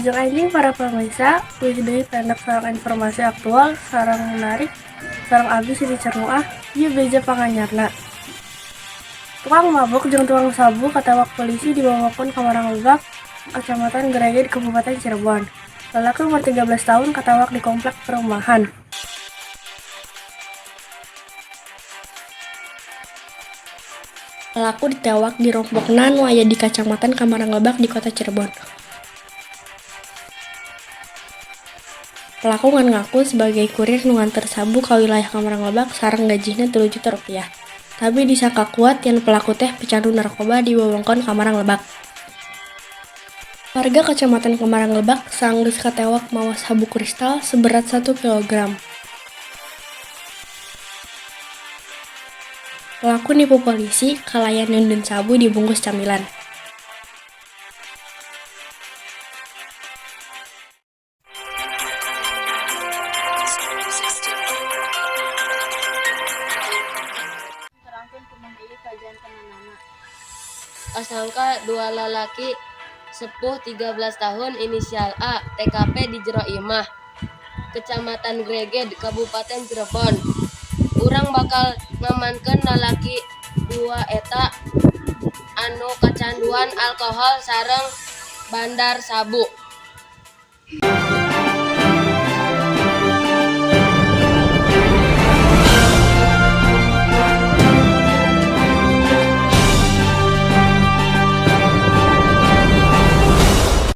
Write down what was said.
Wilujeng enjing para pamirsa, uih deui pendak sareng informasi aktual sareng menarik sareng abdi Siti Cernuah, ieu beja panganyarna. Tukang mabok jeung tukang sabu katewak polisi di wewengkon Kamarang Lebak, Kecamatan Greged, Kabupaten Cirebon. Lalaki umur 13 tahun katewak di komplek perumahan. Pelaku ditewak di rompokna nu aya di Kacamatan Kamarang Lebak di Kota Cirebon. Pelaku ngan ngaku sebagai kurir nu nganter sabu ka wilayah Kamarang Lebak sareng gajihna 3 juta rupiah. Tapi disangka kuat yen pelaku teh pecandu narkoba di wewengkon Kamarang Lebak. Warga Kecamatan Kamarang Lebak sanggeus katewak mawa sabu kristal seberat 1 kilogram. Pelaku nipu polisi kalayan neundeun sabu dibungkus camilan. Terangkeun kumaha ieu kajantenanana. Tersangka dua lalaki sepuh 13 tahun inisial A TKP di jero imah, Kecamatan Greged, Kabupaten Cirebon. Urang bakal ngamankeun lalaki dua eta anu kacanduan alkohol sareng bandar sabu.